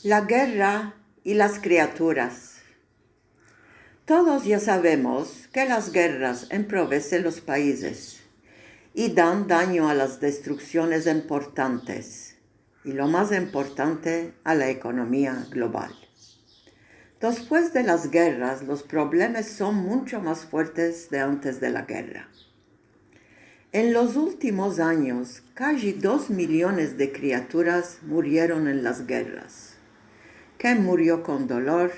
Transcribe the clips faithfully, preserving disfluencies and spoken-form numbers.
La gerra i las kriaturas. Todos ya savemos ke las gerras emprovesen los paizes i dan danyo a las destruksiones importantes i, lo mas importante, a la ekonomia global. Despues de las gerras, los problemas son muncho mas fuertes de antes de la gerra. En los ultimos anyos, kaji dos miliones de kriaturas murieron en las gerras. Ken murio kon dolor,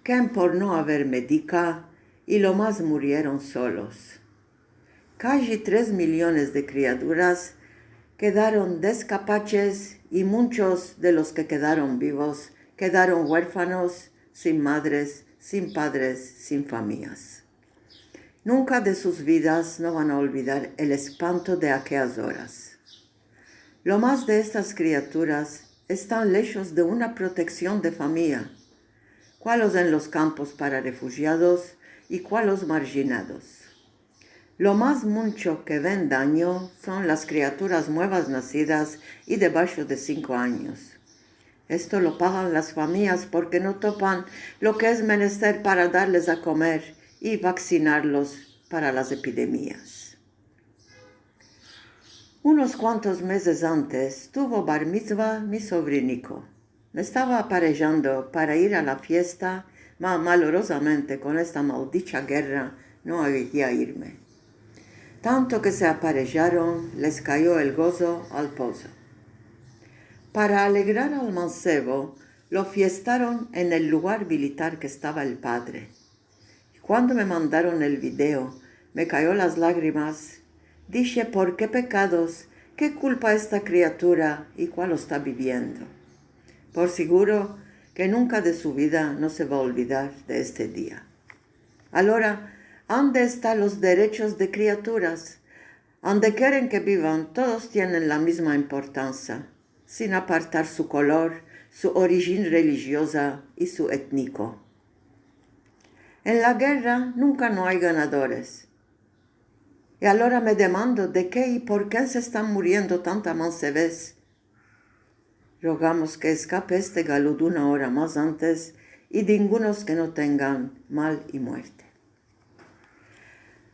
ken por no aver medika, i lo mas murieron solos. Kaji tres miliones de kriaturas kedaron deskapaches i munchos de los ke kedaron bivos kedaron uerfanos, sin madres, sin padres, sin famias. Nunka de sus vidas no van a olvidar el espanto de akeas oras. Lo mas de estas kriaturas estan leshos de una proteksion de famia, kualos en los kampos para refujiados i kualos marjinados. Lo mas muncho ke ven danyo son las kriaturas muevas nasidas i debasho de sinko anyos. Esto lo pagan las famias porke no topan lo ke es menester para darles a komer i vaksinarlos para las epidemias. Unos kuantos mezes antes tuvo bar mitzva mi sovriniko. Me estava aparejando para ir a la fiesta, ma malorozamente kon esta maldicha gerra no avia irme. Tanto ke se aparejaron, les kayo el gozo al pozo. Para alegrar al mansevo, lo fiestaron en el lugar militar ke estava el padre. I kuando me mandaron el video, me kayo las lagrimas. Dishe: "Por ke pekados? Ke kulpa esta kriatura i kual lo esta biviendo?" Por siguro ke nunka de su vida no se va a olvidar de este dia. Alora, ande esta los derechos de kriaturas? Ande keren ke bivan, todos tienen la mizma importansa, sin apartar su kolor, su orijin relijioza i su etniko. En la gerra nunka no ay ganadores. I alora me demando de ke i por ke se estan muriendo tanta mansevez. Rogamos ke eskape este galud una ora mas antes i dingunos ke no tengan mal i muerte.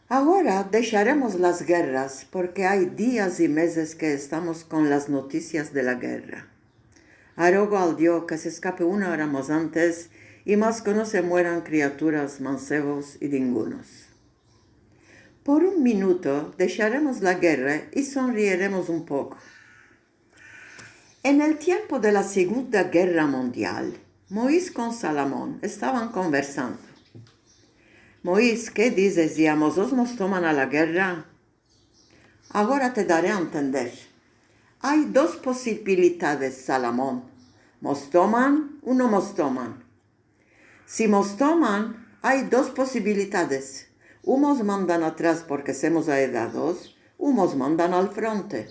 Agora desharemos las gerras porke ay dias i mezes ke estamos kon las notisias de la gerra. Arogo al Dio ke se eskape una ora mas antes i mas ke no se mueran kriaturas, mansevos i dingunos. Por un minuto desharemos la gerra i sonrieremos un poko. En el tiempo de la Segunda Gerra Mundial, Moiz kon Salamon estavan konversando. Moiz: "Ke dizes, Dia, mozotros mos toman a la gerra?" "Agora te dare a entender. Ay dos posibilidades, Salamon. Mos toman o no mos toman. Si mos toman, ay dos posibilidades. U mos mandan atras porke semos aedados, u mos mandan al fronte.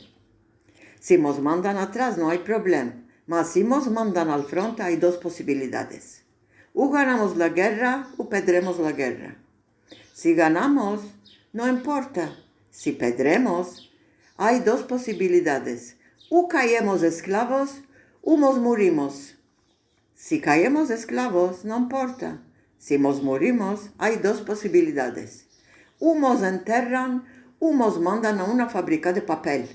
Si mos mandan atras, no ay problem, ma si mos mandan al fronte, ay dos posibilidades. U ganamos la gerra, u pedremos la gerra. Si ganamos, no importa. Si pedremos, ay dos posibilidades. U kayemos esklavos, u mos murimos. Si kayemos esklavos, no importa. Si mos murimos, ay dos posibilidades. U mos enterran, u mos mandan a una fabrika de papel.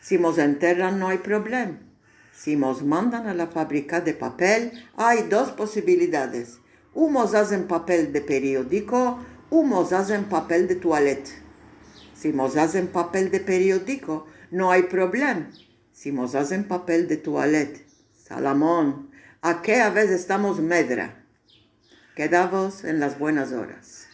Si mos enterran, no ay problem. Si mos mandan a la fabrika de papel, ay dos posibilidades. U mos azen papel de periodiko, u mos azen papel de tualet. Si mos azen papel de periodiko, no ay problem. Si mos azen papel de tualet, Salamon, akeya vez estamos medra. Kedavos en las buenas oras."